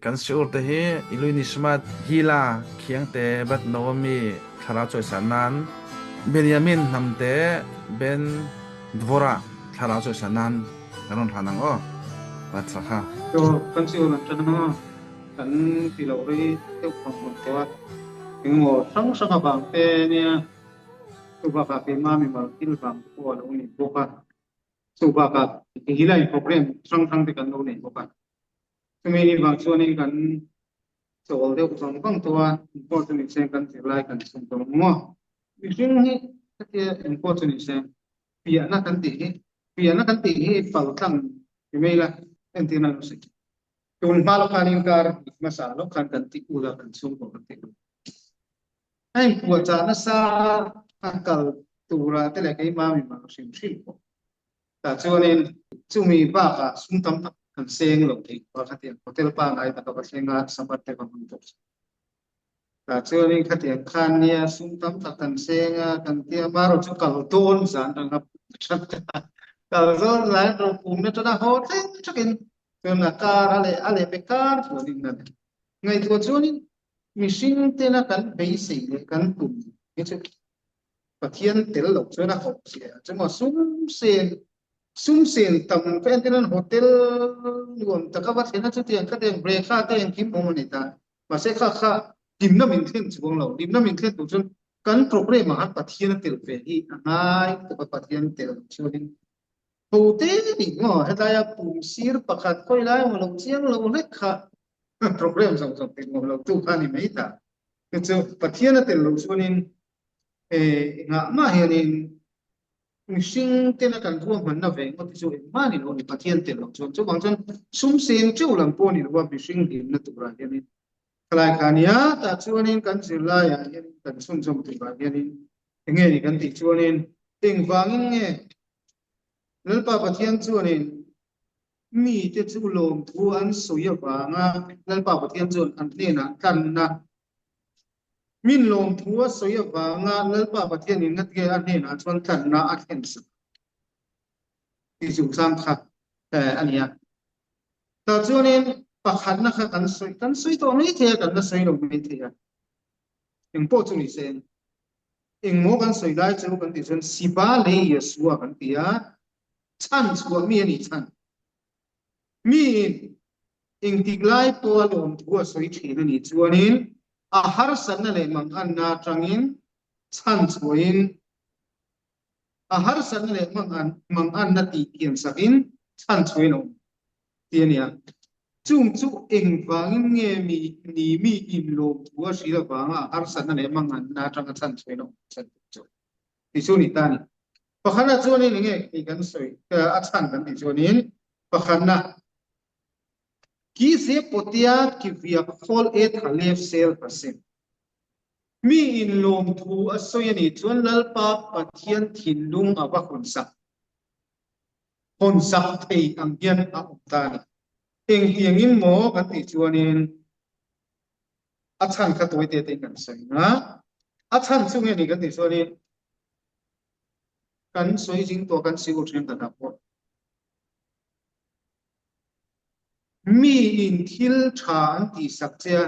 Kan siur te hi Ilui Nishmat, Hila, Khiangte, Bat Naomi, Thlarau cawisan nan, Benjamin Hnamte, Ben Dvorah, Thlarau cawisan nan kan ron hlan ang aw. Bat kha. Cho kan siur an ṭan ang kan ti lo rei deuh phang hmun tawh a. Engemaw hrang hrang avang te nia chubakah keimah mimal thil vang te pawh a lo ni bawk a. Chubakah Hila in program hrang hrang te kan lo nei bawk a. Chumi ni vang chuanin kan chawl deuh vang vang tawh a, engpawh chu nise kan zirlai kan chhun tawh ang maw? Mihring hi hetia engpawh chu nise piahna kan tih hi, piahna kan tih hi fal tlang ti mai ila entirna lo sawi. Tun hma lawk khanin kar hmasa lawk khan kan ti ul a, kan chhungkaw kan ti ul. A inpuahchah nasa a kal tura te leh keimah mimal hrim hrim pawh. Tah chuanin chumi bakah sum tam tak kan seng lo thei tawh a, khatiang hotel pangngai tak a va thleng a, Sabbath te va hman tawh chu. Tah chuanin khatiang khan nia sum tam tak kan seng a, kan tia amaherawh chu kal dawn zan ranga that a, kal dawn zan ro pumna tana haw thleng thakin chuan a kar a leh a leh pe kar chuanin a ni. Ngaihtuah chuanin mihring tena kan beisei leh kan tum hi chu Pathian tel lo chuan a hauh che a, chumaw sum sen sum sen tam ka entir an hotel nuam taka va thlen a chutiang khatiang brekha te engkim awm a ni ta. Mahse kha kha hlimna min thlen chuang lo, hlimna min thlen tur chuan kan program ah khan Pathian a tel ve hi a ngai tuk a, Pathian tel loh chuanin ho te nih maw helaia pum sir pakhat khawi lai emaw lo chiang lo hlek kha program zawng zawng tih nuam lo tu kha a ni mai ta. Chu chu Pathian a tel loh chuanin engah mah hianin mihring tena kan ruahmanna ve ngawt hi chu engmah ni lo a ni, Pathian tel loh chuan. Chuvang chuan sum sen teuh lam pawh ni lo a, mihring hlimna turah hianin khalai kha a nia, tah chuanin kan zirlaiah hianin kan chhunzawm turah hianin enge ni kan tih chuanin engvangin nge Lalpa Pathian chuanin mite chu lawmthu an sawi avanga Lalpa Pathian chuan an hnenah tlanna Min lawmthu a sawi avanga Lalpa Pathianin ngatge a hnenah chuan tlanna a thlen sak tih chungchang kha a ni a. Tah chuanin pakhatna kha kan sawi kan sawi tawh mai thei a, kan la sawi lo mai thei a. Engpawh chu ni se, engmaw kan sawi lai chu kan tih chuan Siba leh Yesua kan ti a, chhan chhuah mi a nih chhan. Miin engtik lai pawha lawmthu a sawi thin a nih chuanin a harsatna leh manganna atangin chhan chhuahin a harsatna leh manganna tih thiam sakin chhan chhuahin a awm tih a ni a. Chung chu engvangin nge mi ni miin lawmthu a hrilh avanga a harsatna leh manganna atanga chhan chhuahin a awm chhan chu tih chu a ni ta a ni. Pakhatna chuanin enge tih kan sawi a chhan kan tih chuanin pakhatna Ki ze potia ki viak khawl et halev sel hasem. Mi in lawmthu a sawi a nih chuan Lalpa Pathian thinlung a va hawnsak hawnsak thei ang hian a awm ta a ni. Engtiangin maw kan tih chuanin a chhan kha tawi te tein kan sawi ang a, a chhan chu nge ni kan tih chuanin kan sawi zing tawh kan siu thenkhat ah pawh Mi in thil tha an tihsak che a,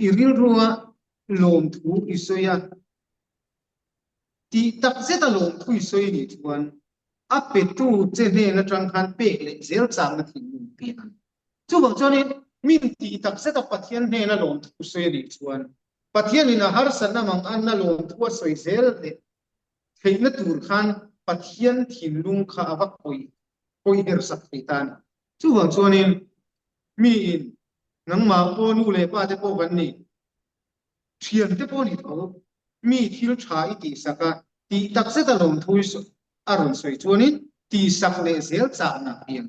i rilrua lawmthu i sawi a, tih tak zeta lawmthu i sawi anih chuan a petu che hnen atang khan pek leh zel changna thinlung pian a ni. Chuvang chuanin min tih tak zeta Pathian hnena lawmthu sawi anih chuan Pathianin a harsatna manganna lawmthu a sawi zel leh theihna tur khan Pathian thinlung kha a va khawih khawih her sak thei ta a ni. Chuvang chuanin miin nangmah pawh nu leh pa te pawh kan ni, thian te pawh ni tho, mi thil tha i tihsak a, tih tak zet a lawmthu i a rawn sawi chuanin tihsak leh zel chakna a piang.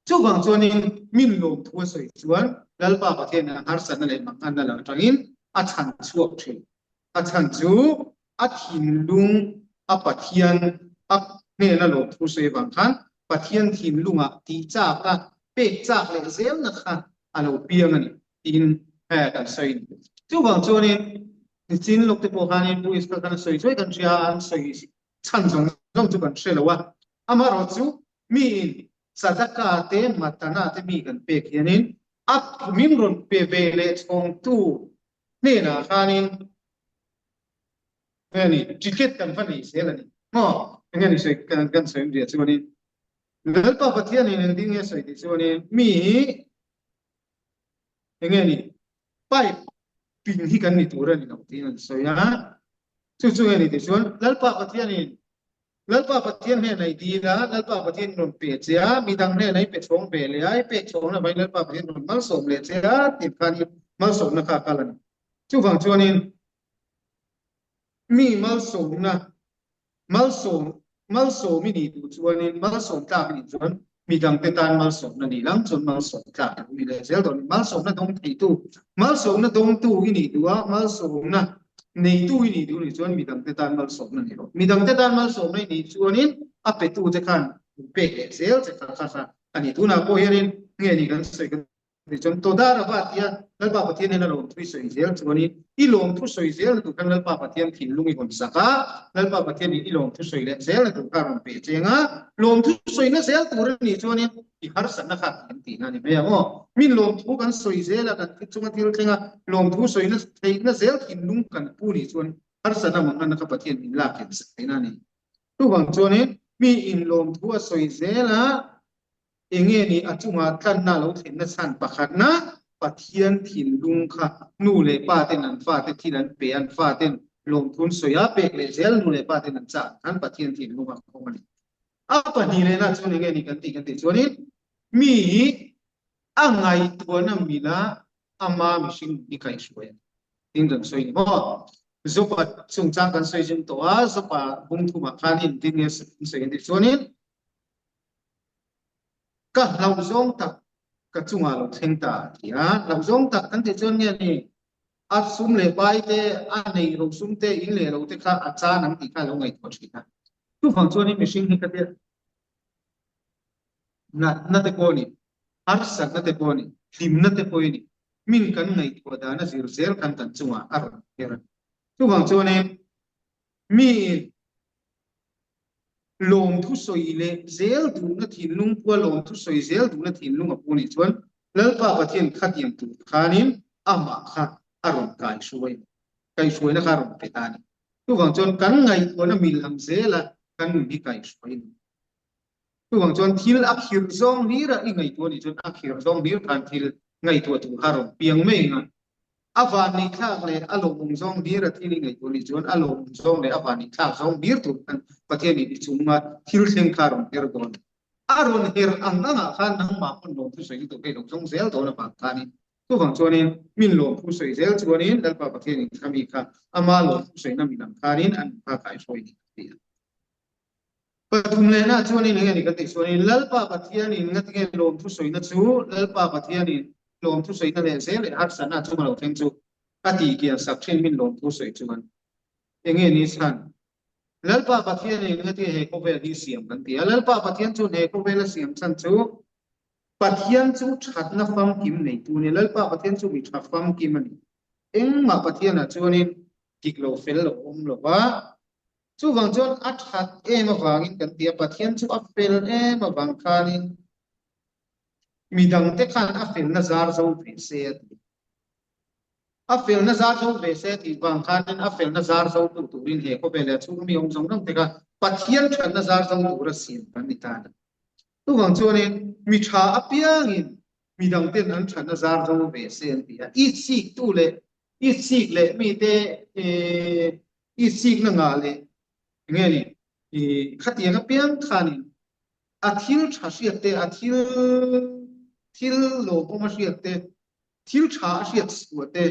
Chuvang chuanin min lawmthu a sawi chuan Lalpa Pathian a harsatna leh manganna lam atangin a chhan chhuak thin. A chhan chu a thinlung a Pathian a hnena lawmthu sawi avang khan Pathian thinlungah tih chak a pek chak leh zelna kha a lo piang a ni tiin kan sawi a ni. Chuvang chuanin nichin lawk te pawh khanin Pu Iska khan a sawi chuai kan hria a, an sawi chhan zawng zawng chu kan hre lo a, amaherawhchu miin sadaka te matana te mi kan pek hianin. A min rawn pe ve leh chhawngtu hnenah khanin nge ni ticket kan va nei zel a ni maw? Enge ni sawi kan kan sawi awmzia chuanin Lalpa Pathianin engtin nge sawi tih chuanin mi hi enge ni pipe ping hi kan ni tur a ni lo tiin an sawi a, chu chu nge ni tih chuan Lalpa Pathianin Lalpa Pathian hnenah i dil a, Lalpa Pathian rawn pe che a, midang hnenah i pe chhawng ve leh a, i pek chhawng na vangin Lalpa Pathian rawn malsawm leh che a tih khan i malsawmna kha a kal a ni. Chuvang chuanin mi malsawmna, malsawm, malsawm i nih duh chuanin, malsawm tlak i nih chuan midangte tan malsawmna nih lam chuan malsawm tlak i lo ni leh zel dawn a ni. Malsawmna dawng theitu, malsawmna dawngtu i nih duh a, malsawmna Neitu i nih duh nih chuan midangte tan malsawmna ni rawh. Midangte tan malsawmna i nih chuanin a petute khan an pek leh zel che kha kha kha a ni. Tunah pawh hianin nge ni kan sawi kan tih chuan Toda Rava tia Lalpa Pathian hian a lawmthu i sawi zel chuanin i lawmthu sawi zelna tur khan Lalpa Pathian thinlung i hawn sak a, Lalpa Pathianin i lawmthu sawi leh zelna tur kha a rawn pe cheng a, lawmthu sawina zel tur a nih chuanin i harsatna kha kan tihna a ni mai ang aw. Min lawmthu kan sawi zel a, kan thil chunga thil thleng a, lawmthu sawina theihna zel thinlung kan pu nih chuan harsatna manganna kha Pathian min lak hian sak theihna a ni. Chuvang chuanin mi in lawmthu a sawi zel a, enge ni a chunga tlanna lo thlenna chhan pakhatna Pathian thinlung kha nu leh pa ten an fate thil an pe, an faten lawmthu an sawi a, pek leh zel nu leh pa ten an chah ang khan Pathian thinlung a khawng a ni. A pahnihna chuan enge ni kan tih kan tih chuanin mi hi a ngaihtuahna mila ama mihring hi kaihhruai a ni tiin kan sawi ni maw? Zopa chungchang kan sawi zung tawh a, Zopa bung thumah khan engtin nge an sawi kan tih chuanin ka hlauh zawng tak ka chungah lo thleng ta a ti a, hlauh zawng tak kan tih chuan nge ni a sum leh pai te, a nei ro sum te, in leh lo te kha a chan ang tih kha a lo ngaihtuah thin a. Chuvang chuanin mihring hi ka tia natna te pawh a ni, harsatna te pawh a ni, hlimna te pawh i ni, min kan ngaihtuah dana zir zel khan kan chungah a rawn her a. Chuvang chuanin miin lawmthu sawi leh zel duhna thinlung pua lawmthu sawi zel duhna thinlung a pu nih chuan Lalpa Pathian khatiang tur khanin amah kha a rawn kaihruai, kaihruaina kha a rawn pe ta a ni. Chuvang chuan kan ngaihtuahna mil ang zela kan nun hi kaihruai a ni. Chuvang chuan thil a khirh zawng hlira i ngaihtuah nih chuan a khirh zawng hlir khan thil ngaihtuah tur kha a rawn piang mai ang a. A vanneihthlak leh a lawmawm zawng hlira thil i ngaihtuah nih chuan a lawmawm zawng leh a vanneihthlak zawng hlir tur khan Pathianin i chunga thil thleng kha a rawn her dawn a. A rawn her ang angah khan nangmah pawn lawmthu sawi lutuk hei lo zawng zel dawn avang khanin Chuvang chuanin min lawmthu sawi zel chuanin Lalpa Pathianin kha mi kha ama lawmthu sawina mi lam khanin an kha kaihruai ni a ti a. Pathum lehna chuanin enge ni kan tih chuanin Lalpa Pathianin ngatinge lawmthu sawina chu Lalpa Pathianin lawmthu sawina leh zel leh harsatna chunga lo thleng chu a tih kian sak thin min lawmthu sawi chuan enge ni chhan Lalpa Pathianin ngatinge he khawvel hi siam kan ti a. Lalpa Pathian chuan he khawvel a siam chhan chu Pathian chu thatna famkim neitu a ni. Lalpa Pathian chu mi tha famkim a ni. Engmah Pathianah chuanin dik lo fel lo awm lo va. Chuvang chuan a that em avangin kan ti a, Pathian chu a fel em avang khanin midangte khan a felna zar zo ve se a ti. A felna zar zo ve se tih vang khanin a felna zar zo tu turin he khawvel leh a chhung mi awm zawng zawng te kha Pathian thatna zar zo tura siam kan ni ta a ni. Chuvang chuanin mi tha apiangin midangten an thatna zar zo ve se an ti a, itsiktu leh itsik leh mite itsikna ngah leh enge ni khatiang apiang khanin a thil tha hriat te, a thil thil lawmawm a hriat te, thil tha a hriat chhuah te,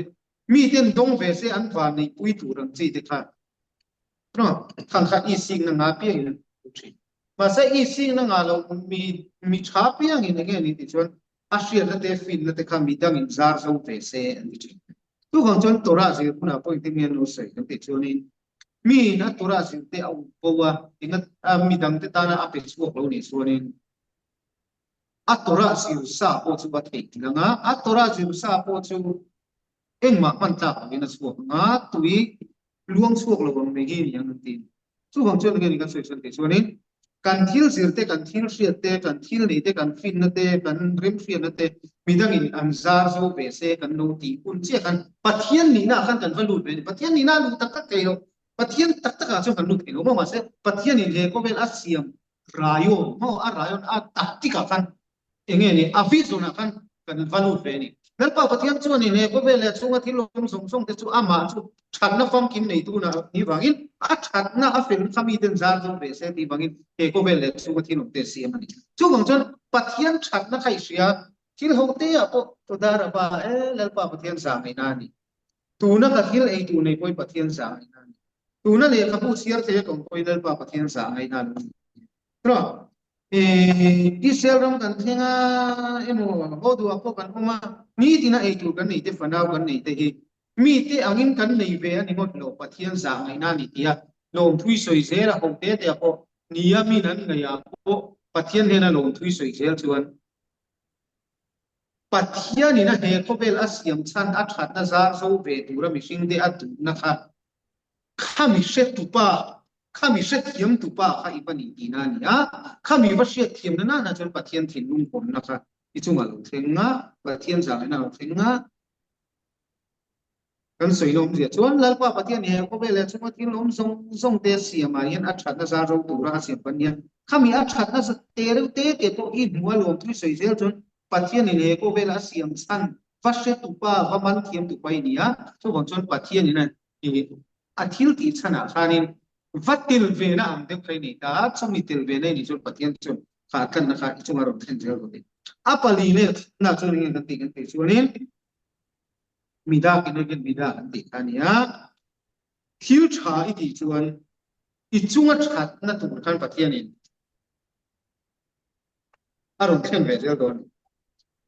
miten dawng ve se an van neihpui tur ang chi te kha khang kha itsikna ngah apiangin an hmu thin. Mahse itsikna ngah loh mi mi tha apiangin enge ni tih chuan a hriatna te finna te kha midangin zar zo ve se an ti thin. Chuvang chuan Torah zir hunah pawh engtin nge an lo sawi kan tih chuanin miin a Torah zir te a up bo a, enga midangte tana a pe chhuak lo nih chuanin a Torah zir sa pawh chu a theihnghilh ang a, a Torah zir sa pawh chu engmah hman tlak lovin a chhuak ang a, tui luang chhuak lo ang mai hi ni ang an ti. Chuvang chuan enge ni kan sawi chuan tih chuanin. Kan thil zir te, kan thil hriat te, kan thil nei te, kan finna te, kan remhriatna te midangin an zar zo ve se kan lo tih hun chiah khan Pathian nihna ah khan kan va lut ve a ni. Pathian nihna a lut tak tak thei lo. Pathian tak tak ah chuan kan lut thei lo maw? Mahse Pathianin he khawvel a siam rayon maw? A rayon a tactic ah khan Eng nge ni? A vision ah khan kan va lut ve a ni. Lalpa Pathian chuanin he khawvel leh chhunga thil awm zawng zawng te chu amah chu thatna famkim neitu na ni vangin a thatna a fel kha miten zar zawng ve se tih vangin he khawvel leh chhunga thil awm te a siam a ni. Chuvang chuan Pathian thatna kha i hria, thil ho te ah pawh Todar a pa e, Lalpa Pathian zah ngaihna a ni. Tuna ka thil ei tur nei pawhin Pathian zah ngaihna a ni. Tuna lehkhabu chhiar thei a tawng pawhin Lalpa Pathian zah ngaihna a lo ni. Tiraw? Israel ram kan thleng a emaw haw duhah pawh kan awm a, nitina ei tur kan nei te fanau kan nei te hi mite angin kan nei ve a ni ngawt lo, Pathian zah ngaihna a ni tia lawmthui sawi zel a ho te te ah pawh nia min an ngaihah pawh Pathian hnena lawmthui sawi zel chuan Pathianin a he khawvel a siam chhan a thatna zar zo ve tura mihringte a duhna kha Khami hretupa, khami hrethiamtupa kha i va nih tihna a ni a, khami va hriatthiamna nana chuan Pathian thinlung hawnna kha i chungah lo thleng a, Pathian zahngaihna lo thleng a. Kan sawina awmzia chuan Lalpa Pathian he khawvel leh chunga thil awm zawng zawng te siamah hian a thatna zar ro tura a siam kan nia. Khami a thatna te reuh te te pawh i hmu a lawm thui sawi zel chuan Pathianin he khawvela a siam chhan va hretupa, va man thiamtupa i ni a, chuvang chuan Pathianin a A thil tih chhanah khanin va tel vena ang deuh kha i nei ta a, chumi tel vena i nih chuan Pathian chuan kha a tlanna kha i chunga rawn thlen zel rawh ni. A pali leh thlanna chuan enge kan tih kan tih chuanin mida kinegin mida kan tih kha a ni a, thil tha i tih chuan i chunga thatna tur khan Pathianin a rawn thlen ve zel dawn.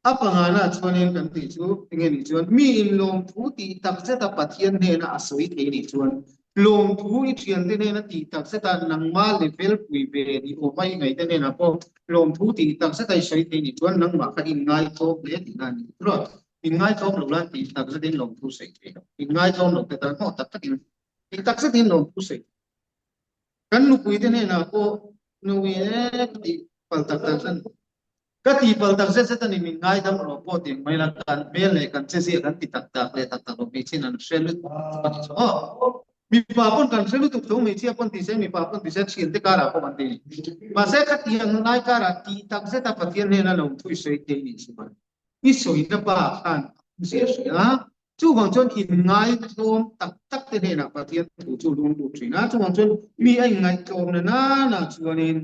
A pangana chuanin kan tih chu enge nih chuan mi in lawmthu tih tak zeta Pathian hnena a sawi thei nih chuan lawmthu i thiante hnena tih tak zeta nangma level pui ve ni awma i ngaihte hnenah pawh lawmthu tih tak zeta i sawi thei nih chuan nangmah kha inngaithawm hle tihna a ni. Chuan inngaithawm lo la tih tak zetin lawmthu sawi thei lo. Inngaithawm lo te tan maw tak takin tih tak zetin lawmthu sawi thei. Kan nupuite hnenah pawh nui e ka tih pal tak tak zet ka tih pal tak zet zet a ni min ngaidam rawh pawh tih mai la kan hmel leh kan chezia kan ti tak tak leh tak tak lo hmeichhiain an hre lutuk a ni chu aw. Mipa pawn kan hre lutuk tho hmeichhia pawn ti se mipa pawn ti se thiante karah pawh kan ti ni. Mahse khatiang lai karah tih tak zeta Pathian hnena lo thui sawi thei nih chuan i sawina pa khan a awmzia hria a, Chuvang chuan inngaihtlawm tak tak te hnenah Pathian thu chu lung lut thin a, chuvang chuan mi a inngaihtlawmna nana chuanin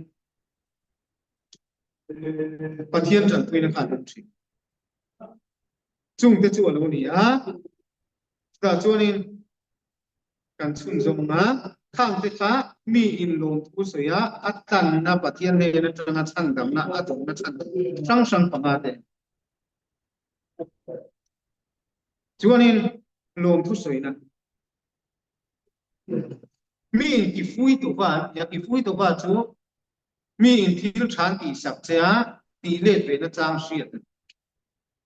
Pathian tanpuina kha a lung thin. Chungte chu a lo ni a, chutah chuanin kan chhunzawm a, khangte kha mi inlawmthu sawi a, a tlanna Pathian hnen atanga chhandamna a dawmna chhan hrang hrang panga te. Chuanin lawmthu sawina mi in ti fui tuva an ti a, ti fui tuva chu mi in thil tha an tih sak che a, tih let ve na chang hriat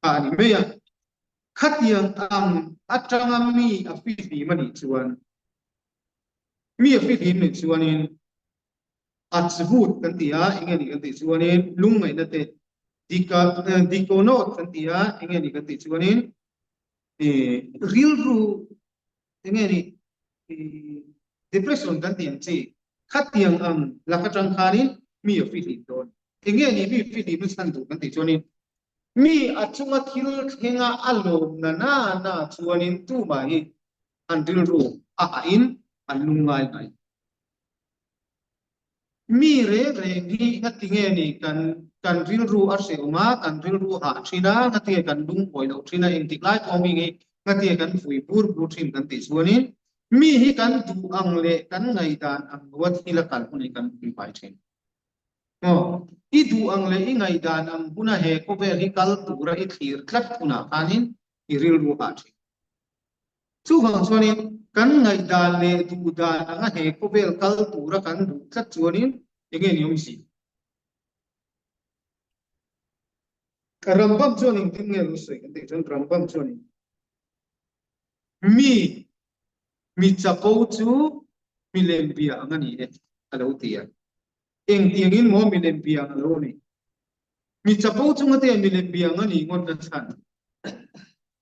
a ni mai a. Khatiang ang atanga mi a fihlim a nih chuan, mi a fihlim nih chuanin Atzvut kan ti a, eng nge ni kan tih chuanin lungngaihna te, Dikonot kan ti a, eng nge ni kan tih chuanin rilru eng nge ni depression kan tih ang chi khatiang ang lak atang khanin mi a fihlim dawn. Eng nge ni mi fihlim na chhan duh kan tih chuanin mi a chunga thil thlenga a lawmna na na chuanin tumah hi an rilru a hahin an lungngai ngai. Mi reng reng hi ngatinge ni kan kan rilru a hrehawm a, kan rilru hah thin a, ngatinge kan lungawi loh thin a, engtik lai pawh mi hi ngatinge kan vui bur bur thin kan tih chuanin mi hi kan duh ang leh kan ngaihdan ang lo a thil a kal hun hi kan vui pai thin. Aw, i duh ang leh i ngaihdan ang huna he khawvel hi kal tura i thlir tlat hunah khanin i rilru hah thin. Chuvang chuanin kan ngaihdan leh duhdan anga he khawvel kal tura kan duh tlat chuanin enge ni awmzi? Rambam chuan engtin nge lo sawi kan tih chuan Rambam chuanin mi mi chapo chu milem bia ang a ni e a lo ti a. Engtiangin maw milem biang a lo ni? Mi chapo chunga te milem biang a nih ngawt na chhan?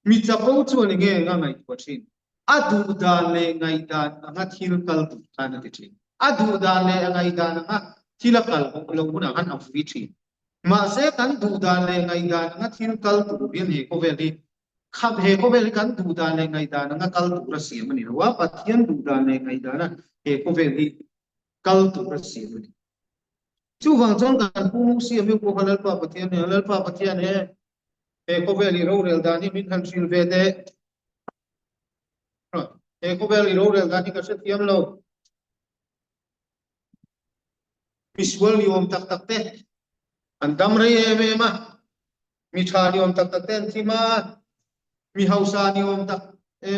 Mi chapo chuan enge eng a ngaihtuah thin? A duh dan leh ngaihdan anga thil kal duh khan a ti thin. A duh dan leh a ngaihdan anga thil a kal hawk lo hunah khan a vui thin. Mahse kan duh dan leh ngaihdan anga thil kal tur hian he khawvel hi Khap he khawvel hi kan duh dan leh ngaihdan anga kal tur a siam a ni lo a, Pathian duh dan leh ngaihdana he khawvel hi kal tur a siam a ni. Chuvang chuan kan Pu Mosia mi pawh kha Lalpa Pathian nia, Lalpa Pathian he he khawvel i rorel dan hi min han hrilh ve teh. He khawvel i rorel dan hi ka hrethiam lo. Misual ni awm tak tak te an dam rei em em a, mi tha ni awm tak tak te an thim a, mi hausa ni awm tak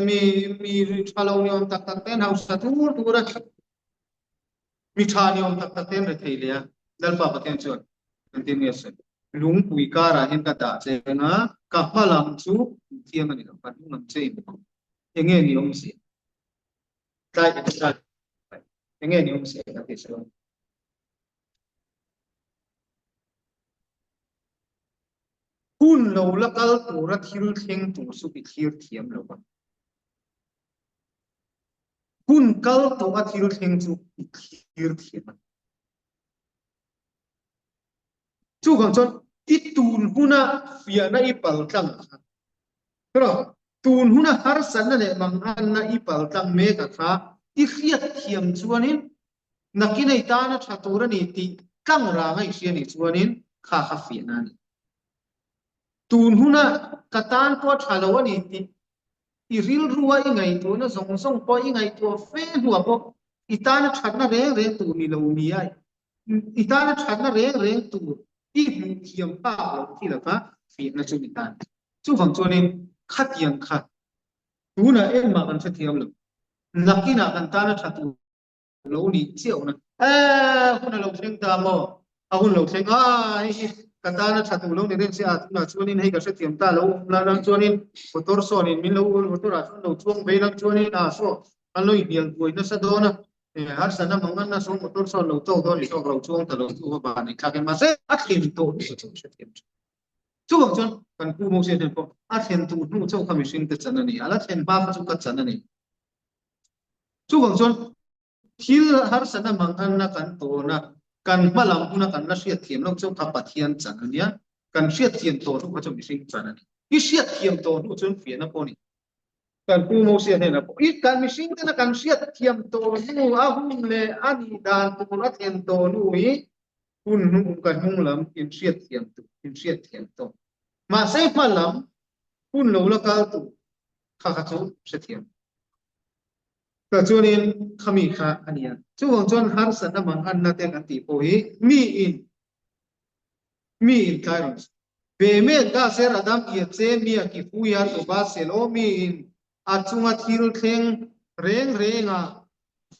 mi mi tha lo ni awm tak tak te an hausa tur tur a, mi tha ni awm tak tak te an rethei leh a. Lalpa Pathian chuan engtin nge a sawi? Lungpui karah hian ka dah che ang a, ka hma lam chu inthiam a ni lo, ka hnung lam che in enge ni awm si? Tlai tlai enge ni awm si ka ti chuan. Hun lo la kal tura thil thleng tur chu i thlir thiam lo a. Hun kal tawh a thil thleng chu i thlir thiam a. Chuvang chuan i tun huna fiahna i pal tlang kha Erawh, tun huna harsatna leh manganna i paltlang mek a kha i hriat thiam chuanin nakin ei tana tha tur a ni tih tlang ranga i hria nih chuanin kha kha fiahna a ni. Tun huna ka tan pawh a tha lo a ni tih i rilrua i ngaihtuahna zawng zawng pawh i ngaihtuah fe hnuah pawh i tana thatna reng reng tur ni lo nia i tana thatna reng reng tur i hmuh thiam phak loh thil a kha fiahna chu ni tan. Chuvang chuanin khatiang kha tunah engmah kan hrethiam lo, nakinah kan tana tha tur lo nih chiahna eh hun a lo thleng ta maw? A hun lo thleng a, hei hi ka tana tha tur lo ni reng se a, tunah chuanin hei ka hrethiam ta lo la lang chuanin motor sawnin min lo motor ah chuan lo chuang ve lang chuanin a saw an lo inhnial buai nasa dawn a, harsatna manganna saw motor sawn lo tawk dawn i saw ka lo chuang ta lo chu va ban thlak in mahse a thlen tawh hnu chu hrethiam thin. Chuvang chuan kan Pu Moses hnen pawh a thlen tur hnu chauh kha mihringte chan a ni, a la thlen hma kha chu ka chan a ni. Chuvang chuan thil harsatna manganna kan tawn a, kan hma lam huna kan la hriatthiam loh chauh kha Pathian chan a nia, kan hriatthiam tawh hnu kha chu mihring chan a ni. I hriatthiam tawh hnu chuan fiahna pawh a ni. Kan Pu Moses hnenah pawh i kan mihring tena kan hriatthiam tawh hnu a hun leh a nih dan tur a thlen tawh hnu hi hun hnung ka hnung lam in hriatthiam tur in hriatthiam tawh. Mahse hma lam hun lo la kal tur kha kha chu hrethiam. Tah chuanin khami kha a nia. Chuvang chuan harsatna manganna te kan tih pawh hi mi in mi in tlai rawn sawi. Ve met ka ser Adam i a che mi a ki hu ya to ba sel aw mi in a chunga thil thleng reng reng a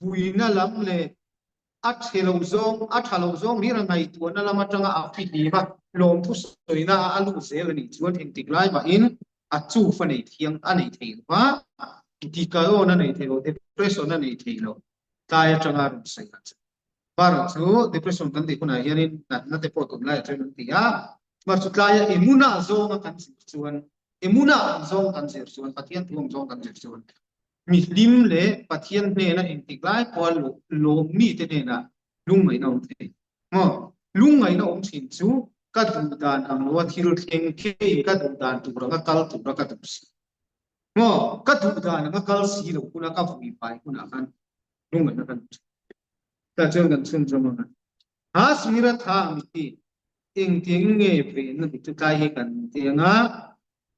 vuina lam leh a ṭhe lo zawng, a ṭha lo zawng hlir a ngaihtuahna lam aṭanga a fihlim a, lawmthu sawina a a lut zel a nih chuan engtik lai mahin a chuf a nei thiang a nei thei lo va, dikawn a nei thei lo, depression a nei thei lo, tlai aṭanga rawn sawi ang che. Mar chu depression kan tih hunah hianin natna te pawh tum lai aṭangin an ti a, mar chu tlaia emuna zawnga kan zir chuan, emuna ang zawng kan zir chuan, Pathian thu ang zawng kan zir chuan Mi hlim leh Pathian hnena engtik lai pawha lawmmite hnenah lungngaihna awm thei. Maw? Lungngaihna awm thin chu ka duh dan ang loa thil thleng keiin ka duh dan tur anga kal tura ka duh si. Maw? Ka duh dan anga kal si lo huna ka vui fai hunah khan lungngaihna kan hmu thin. Tah chuan kan chhunzawm ang a. Ha sira tha ang ti engtiang nge venna dik chu tlai hi kan ti ang a.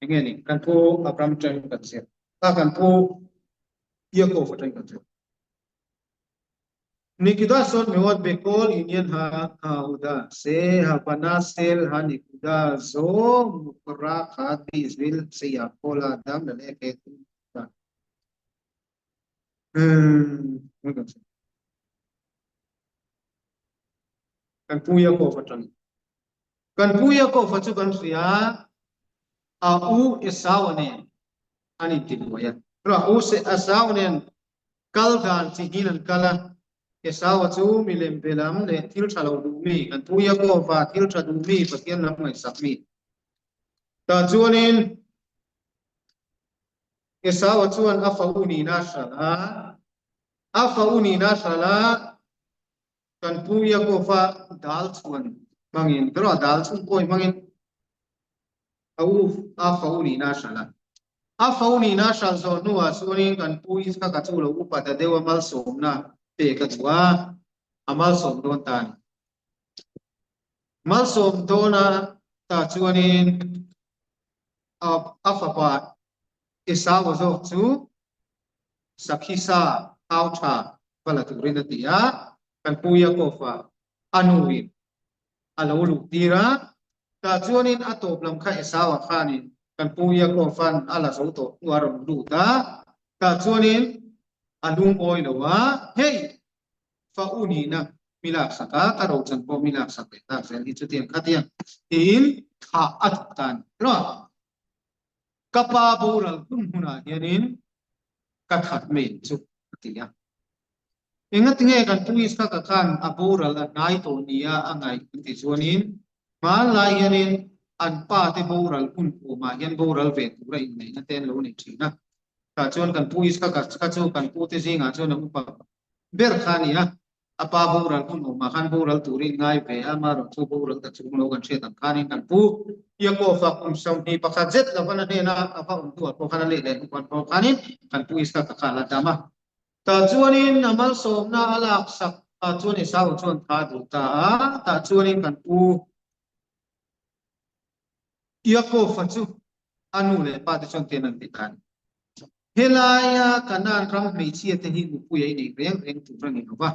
Enge ni? Kan pu Abraham atangin kan zir a, kan pu Yaakov atangin kan zir. Nikuda sot meot bekol inyan ha hahuda se habana sel ha nikuda zo mukra kha bizvil se yakol adam laleke tu. Kan pu Yaakov atangin. Kan pu Yaakov-a chu kan hria a, a u Esau-a nen an intibuai a. A u Esau nen kal dan chi hian an kal a. Esau-a chu milem be lam leh thil tha lo duh mi, kan pu Yaakov-a thil tha duh mi, Pathian lam ngaihsak mi. Tah chuanin Esau-a chuan a fa u nihna a hralh a, a fa u nihna a hralh a, kan pu Yaakov-a dal chhuan hmangin, erawh a dal chhung kawi hmangin a u a fa u nihna a hralh a. A fa u nihna a hralh zawh hnuah chuanin kan pu Isaka chu lo upa ta deuh a malsawmna pek a duh a, a malsawm dawn ta a ni. Malsawm dawna tah chuanin a fapa Esau-a zawk chu Sakhisa thau tha va la turin a ti a, kan pu Yaakov-a a nuin a lo luh tir a, tah chuanin a tawp lam kha Esau-a khanin kan pu Yaakov-a'n a la zo tawh hnu a rawn lut a, tah chuanin a lungawi lo a, Hei! Fa u nihna mi laksak a, ka rochan pawh mi laksak leh tak zel hi chutiang khatiang tiin thah a duh ta a ni. Ka pa boral hun hmunah hianin ka that mai ang chu a ti a. Engatinge kan pu Isaka khan a boral a hnai tawh nia a ngaih an tih chuanin hmanlai hianin an pa te boral hun awmah hian boral ve tura inneihna te an lo nei thin a. Tah chuan kan pu Isaka kha chu kan pu te zingah chuan a upa ber kha a ni a. A pa boral hun awmah khan boral turin ngai ve a, amaherawh chu boral ta chung lo kan hriat ang khanin kan pu Yaakov-a kum 21 zet lova na hnena a va awm hnuah pawh khan a leh leh hnuah pawh khanin kan pu Isaka kha a la dam a. Tah chuanin a malsawmna a laksak ah chuan Esau chuan tha a duh ta a, tah chuanin kan pu Yaakov-a chu a nu leh pa te chuan tian an ti ta a ni. Helaia Kanaan ram hmeichhia te hi nupui a inei reng reng tur a ni lo va.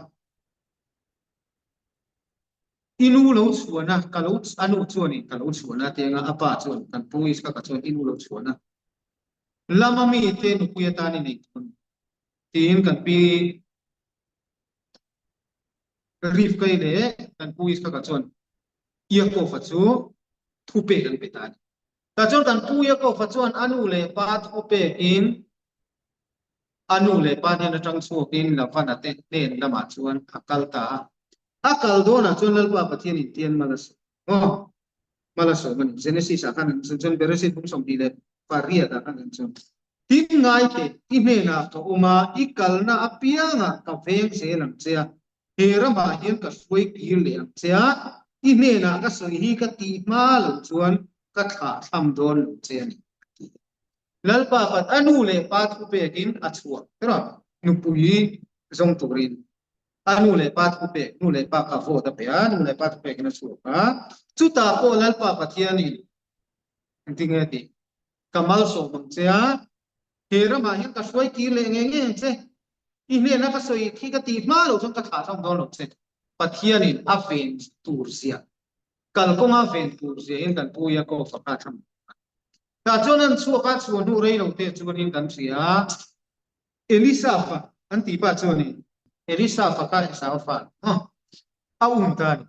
I nu lo chhuahna, ka lo, a nu chuanin ka lo chhuahna a ti anga a pa chuan kan pu Isaka chuan i nu lo chhuahna lama mite nupui atan i nei tur a ni tiin kan pi Rivka-i leh kan pu Isaka chuan Yaakov-a chu thupek an pe ta a ni. Tah chuan kan pu Yaakov-a chuan a nu leh pa thupekin a nu leh pa hnen atang chhuakin Lavana te hnen lamah chuan a kal ta a. A kal dawnah chuan Lalpa Pathianin tian mal a sawm maw? Mal a sawm a ni. Genesis ah khan an sawi chuan Bereshit bung 28 ah khan an sawi. Tin ngai teh, i hnenah ka awm a, i kalna apiangah ka veng zel ang che a, he ramah hian ka hruai kir leh ang che a, i hnenah ka sawi hi ka tih hma loh chuan ka thlah thlam dawn lo che a ni, a ti. Lalpa pat a nu leh pa thu pekin a chhuah kher a, nupui zawng turin a nu leh pa thu pek, nu leh pa kha vote a pe a, nu leh pa thu pekin a chhuak a, chutah pawh Lalpa Pathianin engtin nge a tih? Ka malsawm ang che a, he ramah hian ka hruai kir leh ngei ngei ang che, i hnena ka sawi khi ka tih hma loh chuan ka thlah hlawm dawn lo che, Pathianin a ven tur zia, kalkawnga ven tur ziain kan pu Yaakov-a kha a thlang a. Tah chuan an chhuak a, chhuah hnu rei lo te chuanin kan hria a, Elisa fa an tih pah chuanin Elisa fa kha Esau fa a um ta a ni.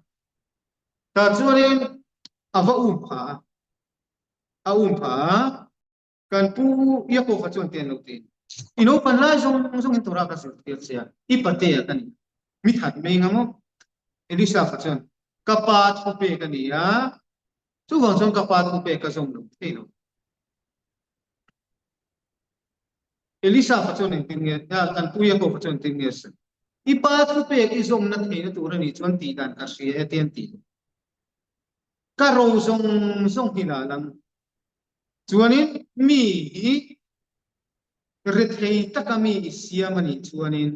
Tah chuanin a va um pha a, a um pha a, Kan pu Yaakov-a chuan tian lo tiin, I naupan lai zawng zawngin Torah ka zirtir che a, i patea ka ni. Mi that mai nga maw? Elisha-fa chuan, Ka pa thupek a ni a, chuvang chuan ka pa thupek ka zawm lo thei lo. Elisha-fa chuan engtin nge, kan pu Yaakov-a chuan engtin nge a sawi? I pa thupek i zawmna theihna tur a nih chuan tih dan ka hria e, tian ti lo. Ka ro zawng zawng hi la lang. Chuanin mi hi rethei taka mi i siam a nih chuanin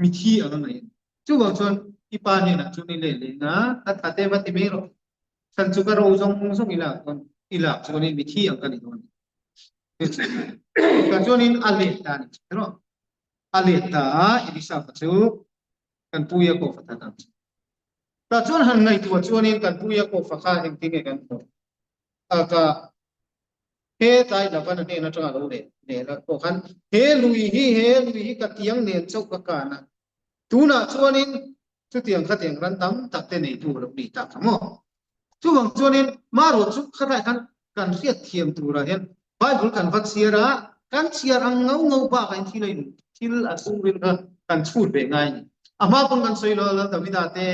mi thi ang a ngaih a ni. Chuvang chuan i pa hnenah chuan i leh lehna a tha te va ti mai rawh. Chhan chu ka ro zawng zawng i lak dawn, i lak chuanin mi thi ang ka ni dawn a ni. Tah chuanin a let ta a ni chu rawh. A let ta a, Elisa fa chu kan pu Yaakov a that ang chu. Tah chuan han ngaihtuah chuanin kan pu Yaakov a kha engtin nge kan hmuh? A ka he tlai Laban a hnen atanga lo leh leh la pawh khan he lui hi he lui hi ka tiang nen chauh ka kan a, tunah chuanin chutiang khatiang ran tam tak te neitu a lo ni tak a maw? Chuvang chuanin marawh chu khatlai khan kan hriat thiam turah hian Bible kan va chhiar a, kan chhiar ang ngau ngau bakah in thil a in thil a chhungril kha. Kan chhut ve ngai a ni. A hma pawn kan sawi lo a, Lal Davida te,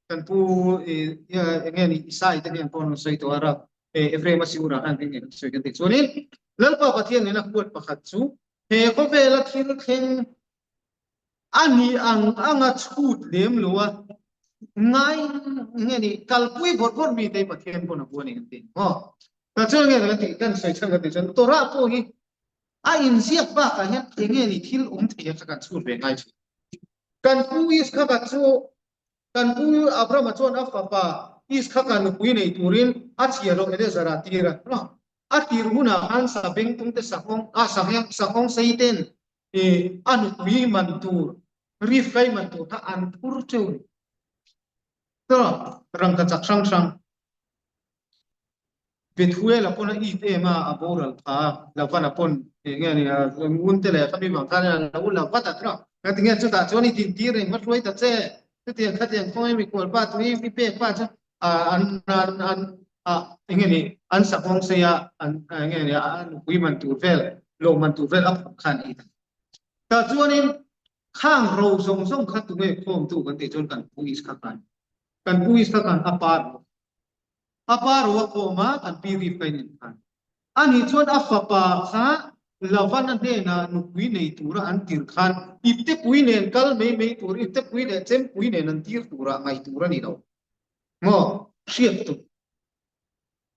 kan pu eng nge ni Isai te hnen pawh an rawn sawi tawh a, Rav Ephraim a siurah khan eng nge kan sawi kan tih chuanin Lalpa Pathian nena huat pakhat chu he khawvela thil thleng a nih ang anga chhut lem lo a ngai nge ni kalpui bawrh bawrh mi te Pathian pawn a hua a ni kan ti maw? Tah chuan nge kan tih kan sawi chhan kan tih chuan Torah pawh hi A inziak bakah hian eng nge ni thil awm thei a kha kan chhun ve ngai thin. Kan pu Iskhaka chu kan pu Abrahama chuan a fapa Iskhaka nupui nei turin a chhiahhlawh Eleazar-a tir a. A tir hunah khan sabengtung te sahawng a sahawng sei ten a nupui man tur Rivkai man tur kha an phur teuh a ni. Rangkachak hrang hrang. Bethuela pawn a it em a, a boral pha a, Lavana pawn eng nge ni a, ngun te leh khami vang khan a lo la vat a tawh. Engati nge chutah chuan i dintir eng va hruai ta che? Chutiang khatiang khawnge mikhual pa chu i mi pek pa chu an an an a eng nge ni an sakhawng sei a, an eng nge ni a nupui man tur vel, lawmman tur vel a phawrh khan a it a. Tah chuanin khang ro zawng zawng kha tunge khawmtu kan tih chuan kan pu Iskha khan kan pu Iskha khan a pa ro A pa ro a khawm a, kan pi Rivka in en khan. Ani chuan a fapa kha Lavana hnenah nupui nei tura an tir khan iptepui nen kal mai mai tur, iptepui leh chempui nen an tir turah ngaih tur a ni lo maw? Hriat tum.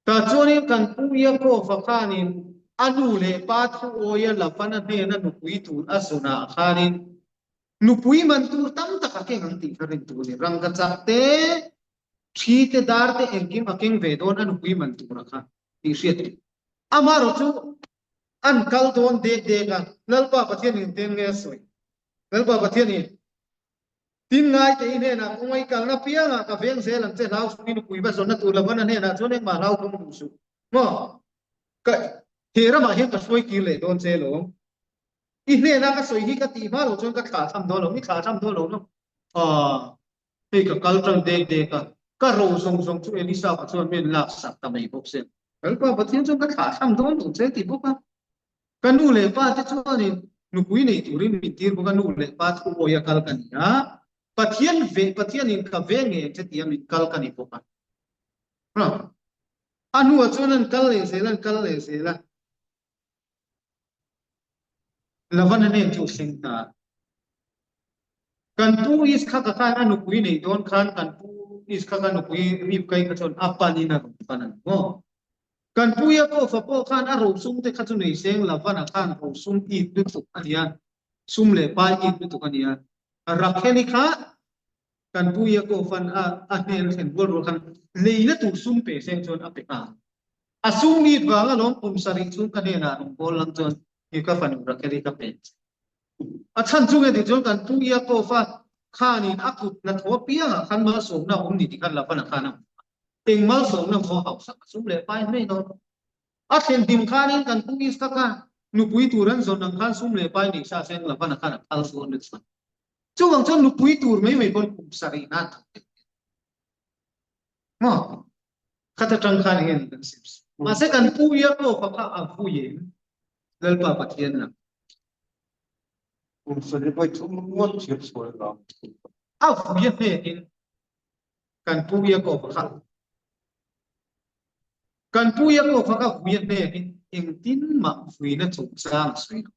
Tah chuanin kan pu Yaakova khanin a nu leh pa thu awia Lavana hnena nupui tur a zawnah khanin nupui man tur tam tak a keng ang tih kha rin tur a ni. Rangkachak te, Thi te dar te engkim a keng ve dawn a nupui man tura kha tih hriat tur. Amaherawh chu an kal dawn dek dek a, Lalpa Pathian in engtin nge a sawi? Lalpa Pathian in, Tin ngai te i hnenah kawng a i kalna piangah ka veng zel ang che hlau suh i nupui va zawnna tur lo van a hnenah chuan engmah hlau thawng duh suh maw? Ka he ramah hian ka hruai kir leh dawn che lawm. I hnena ka sawi hi ka tih hma loh chuan ka thlah tham dawn lo, i thlah tham dawn lo maw? Aw. Hei ka kal tan dek dek a, ka ro zawng zawng chu Elisa pa chuan min lak sak ta mai bawk se. Lalpa Pathian chuan ka thlah tham dawn lo che ti bawk a. Ka nu leh pa te chuanin nupui nei turin min tir bawk a, nu leh pa thu awia kal ka ni a, Pathian ve Pathianin ka ve ngei ang che tia min kal ka ni bawk a. A hnuah chuan an kal leh zel a, an kal leh zel a. Lavana nen chu thleng ta. Kan pu Iskhaka khan a nupui nei dawn khan kan pu Iskhaka nupui Rivkai kha chuan a panin a rawn pan a ni maw? Kan pu Yaakova pawh khan a rosum te kha chu nei seng Lavana khan rosum it lutuk a nia, sum leh pai it lutuk a nia. Rakheli kha kan pu Yakova'n a a hnen a thlen rual rual khan leina tur sum pe seng chuan a pe nghal. A sum it vang alawm kum sarih chhung ka hnenah rawn bawl lang chuan hi ka fanu Rakheli ka pe. A chhan chu nge tih chuan kan pu Yakova khanin a kut hnathawh apiangah khan malsawmna a awm ni tih khan Labana khan a hmu a. Eng malsawmna maw hausak a sum leh pai mai dawn. A thlen hlim khanin kan pu Isaka nupui tur an zawn ang khan sum leh pai nei sa seng Labana khan a phal dawn nasa. Chuvang chuan nupui tur mai mai pawn kum sarih nan thawk thei a ni. Maw? Khat atang khan enge ni kan sim sim. Mahse kan pu Yaakova kha a vui em? Lalpa Pathian lam. Kum sarih vawi thum ngawt thil sual lam. A vui a hnekin kan pu Yaakova kha kan pu Yaakova kha vui a hnekin engtin mah vuina chungchang a sawi lo.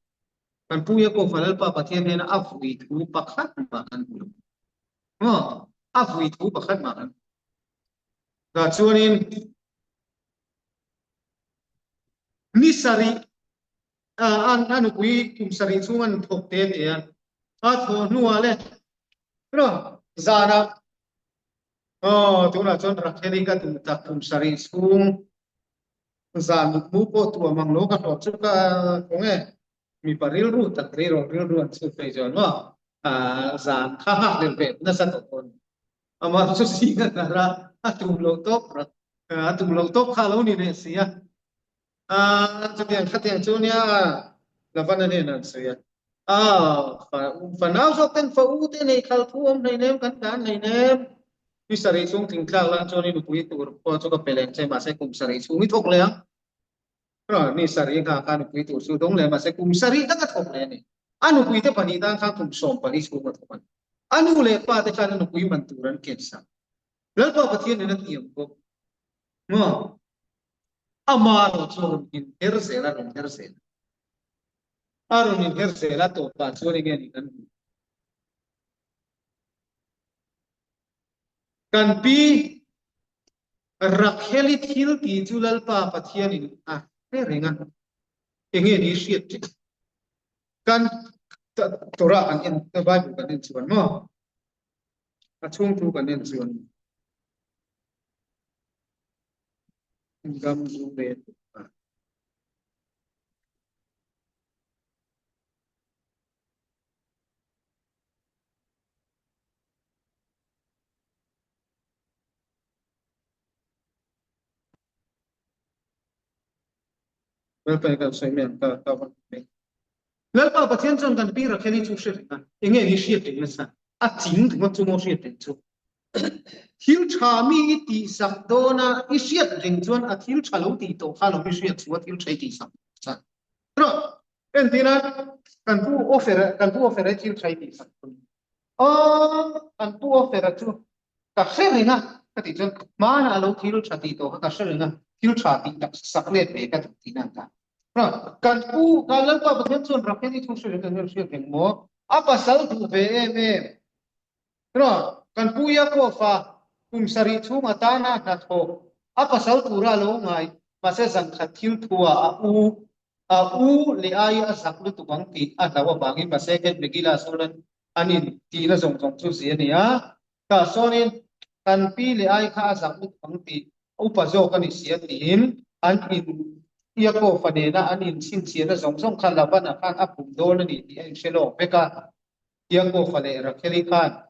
Kan pu Yaakova Lalpa Pathian hnena a vui thu pakhat mah kan hmu lo. Maw? A vui thu pakhat mah kan hmu lo. Tah chuanin ni sarih a nupui kum sarih chhung an thawk te te a, a thawh hnuah le zanah aw tunah chuan Rakheli ka duh tak kum sarih chhung zan mutmu pawh tuam ang lo ka hlawh chu ka kawng e mipa rilru tak rilru rilru an chhut phei chuan maw zan kha nghak leh ve nasa tawh dawn Amah chu zing a hnar a, a tum loh tawp rat, a tum loh tawp kha a lo ni leh si a. Chutiang khatiang chu nia Lavana hnenah an sawi a, Fanau zawk ten fa u te nei khal thu awm hleinem, kan dan hleinem. Ni sarih chhung tlingtlak lan chuan i nupui tur pawh chu ka pe leh ang che, mahse kum sarih chhung i thawk leh ang. Ni sarih nghah kha nupui tur chu dawng leh mahse kum sarih tak a thawk leh a ni. A nupui te pahnih tan khan kum 14 chhung a thawk a ni. A nu leh pa te khan a nupui man tur an ken sak. Lalpa Pathian in a tiam bawk. Maw? Ama erawh chu a rawn inher zel a, rawn her zel a. A rawn inher zel a, tawpah chuan enge ni kan hmuh? Kan pi Rakheli thil tih chu Lalpa Pathianin a hre reng a, enge ni hriat ṭhin? Kan Torah kan en, Bible kan en chuan maw? A chhung thu kan en chuan gam zu ve Lalpa kan sawi mai ang ka ka van mai. Lalpa Pathian chuan kan pi Rakheli chu hre reng a, enge ni hriat reng nasa? A ching ringawt chu maw hriat reng chu? Thil tha mi i tihsak dawn a, i hriat reng chuan a thil tha lo tih tawh kha lo i hriat chu a thil tha i tihsak chan. Entir a, kan pu offer kan pu offer a thil tha i tihsak dawn. Aw, kan pu offer a chu ka hre reng a, ka tih chuan hmanah a lo thil tha tih tawh kha ka hre reng a, thil tha tih tak sak let ve ka duh tihna an ta. Kan pu, kan Lalpa Pathian chuan Rakheli thu hre reng kan hriat reng maw? A pasal duh ve em em. Kan pu Yaakov-a kum sarih chhung atana hnathawk a pasal tura a lo ngai, mahse zan khat thil thuah a u a u leh ai a zak lutuk ang tih a hlauh avangin mahse Ken Megillah sawn an in tihna zawng zawng chu zia a ni a. Tah sawnin kan pi leh ai kha a zak lutuk ang tih upa zawk a ni si a tiin an in Yaakov-a nena an inchhinchhiahna zawng zawng kha Laban-a khan a pum dawn a ni tih a inhre lawk vek a. Yaakov-a leh Rakheli khan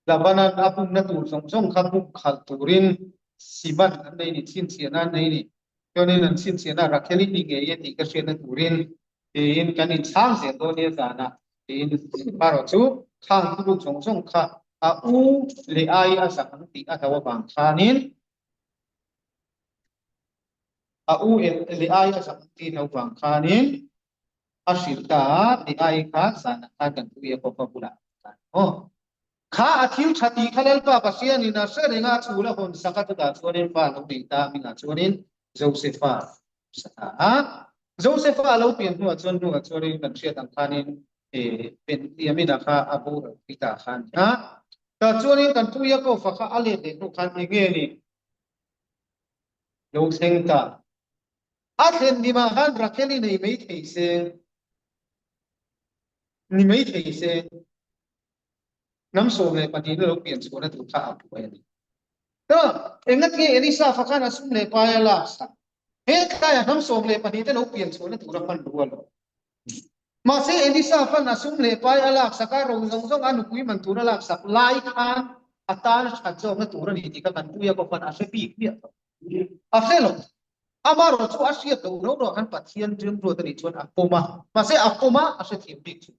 Laban-a'n a pumna tur zawng zawng kha pum khalh turin Siman an nei ni, chhinchhiahna an nei ni. Chuanin an chhinchhiahna Rakheli ni ngei e tih ka hriatna turin tiin kan inchhang zel dawn nia zanah tiin erawh chu khang thuruk zawng zawng kha a u leh ai a zak ang tih a hlo avang khanin a u leh ai a zak ang tih a hlo vang khanin a hrilh ta a, ti ai kha zanah khan kan thu Jakob-a bulah kan aw. Kha a thil tha tih kha Lalpa Pathianin a hre reng a, chhul a hawn sak a, chutah chuanin fa lo nei ta hmingah chuanin Josefa sa ta a. Josefa a lo pian hnuah chuan hnuah chuanin kan hriat ang khanin Benjamina kha a boral pui ta kha a ni a. Tah chuanin kan pu Jakob-a kha a let leh hnu khan enge ni lo thleng ta? A thlen hlimah khan Rakheli nei mai thei se, ni mai thei se, hnam 12 na lo pian chhuahna tur kha a buai a ni. Ta, engatinge Elisa fa khan a sum leh pai a lak sak? He tlaia hnam 12 te lo pian chhuahna tur a hman rual lo. Mahse, Elisa fan a sum leh pai a lak sak a, ro zawng zawng a nupui man tur a lak sak lai khan a tan a that zawkna tur a ni tih kha kan puia pawh khan a hre bik miah lo. A hre lo. Amaherawh chu a hriat loh rau rauah khan Pathian rimruat a nih chuan a pawm a, mahse a pawm a, a hrethiam bik chu.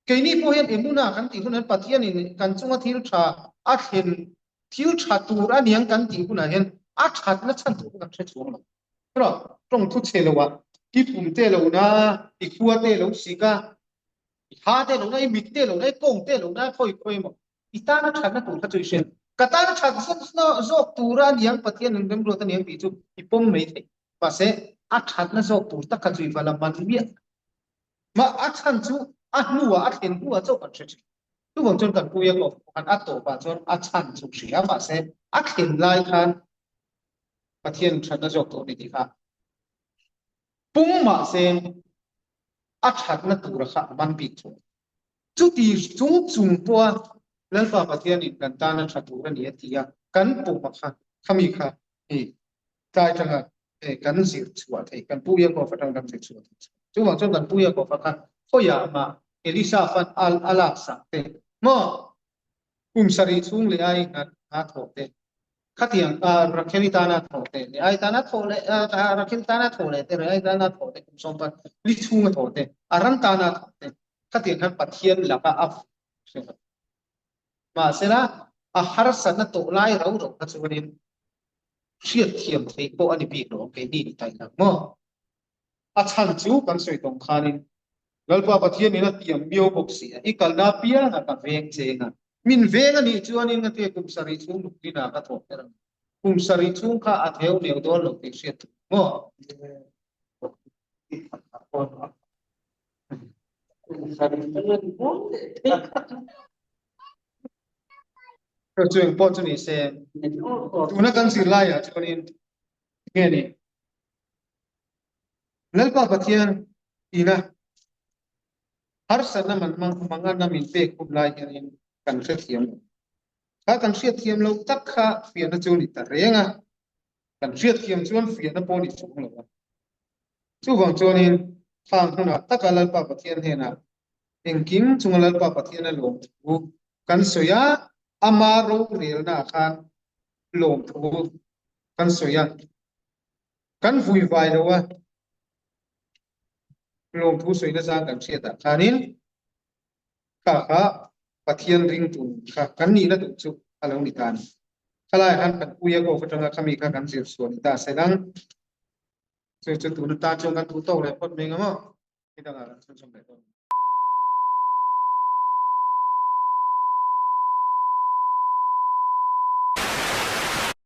Keini pawh hian Emuna kan tih hunah hian Pathianin kan chunga thil tha a thlen, thil tha tur a niang kan tih hunah hian a thatna chhan tur kha kan hre chuang lo. Erawh tawng thu chhe loah i pum te lo na, i khua te lo sik a, i ha te lo na, i mit te lo na, i kawng te lo na, khawi khawi emaw I tana thatna tur kha chu i hriat. Ka tana that zawk tur a niang Pathian in remruat a niang tih chu i pawm mai thei. Mahse, a thatna zawk tur tak kha chu i va la man miah. Mah a chhan chu a hnuah a thlen hnuah chauh kan hre thin. Chuvang chuan kan puia kawp khan a tawpah chuan a chhan chu hria mahse a thlen lai khan Pathian thatna zawk tur a ni tih kha pum mahse a thatna tura kha a man bik thung. Chuti chung chung pawha Lalpa Pathianin kan tana tha tur a ni a ti a, kan puma kha khami kha hei tlai tanga hei kan zir chhuah theih, kan Pu Yaakov atang kan zir chhuah theih chu. Chuvang chuan kan Pu Yaakov kha khawiah mah Elisa fan a lak sak te maw kum sarih chhung leh ai nghat a thawh te Khatiang Rakheli tana thawh te, Leai tana thawh leh Rakhel tana thawh leh te, Leai tana thawh te, kum sawm li chhunga thawh te, a ram tana thawh te, khatiang khan Pathian laka a hre lo. Mahsela, a harsatna tawh lai ro ro kha chuanin hriatthiam theih pawh a ni bik lo ang keini ni taih lo maw? A chhan chu kan sawi tawng khanin. Lalpa Pathian in a tiam miau bawk si a, i kalna apianga ka veng cheng a, min veng a nih chuanin nga te kum sarih chhung nupui hna ka thawh ber ang. Kum sarih chhung kha a theu neu dawn lo tih hriat tur maw? Chu eng pawh chu ni se, tuna kan zirlaiah chuanin nge ni? Lalpa Pathian ina harsatna man manganna min pek hun lai hianin kan hrethiam lo. Kha kan hriatthiam loh tak kha fiahna chu ni ta reng a, kan hriatthiam chuan fiahna pawh ni chuang lo a. Chuvang chuanin khang hmunah taka Lalpa Pathian hnenah engkim chunga Lalpa Pathiana lawmthu kan sawi a, ama rorelnaah khan lawmthu kan sawi a. Kan vui vai lo a, lawmthu sawina zang kan hriatah khanin kha kha Pathian ringtu kha kan nihna duh chu a lo ni ta a ni. Khalai khan kan puia kawk atanga khami kha kan zir sual ni ta se lang. Chu chu tuna tan chuan kan duh tawk leh phawt mai ang maw? Nidangah kan chhunchawm leh dawn.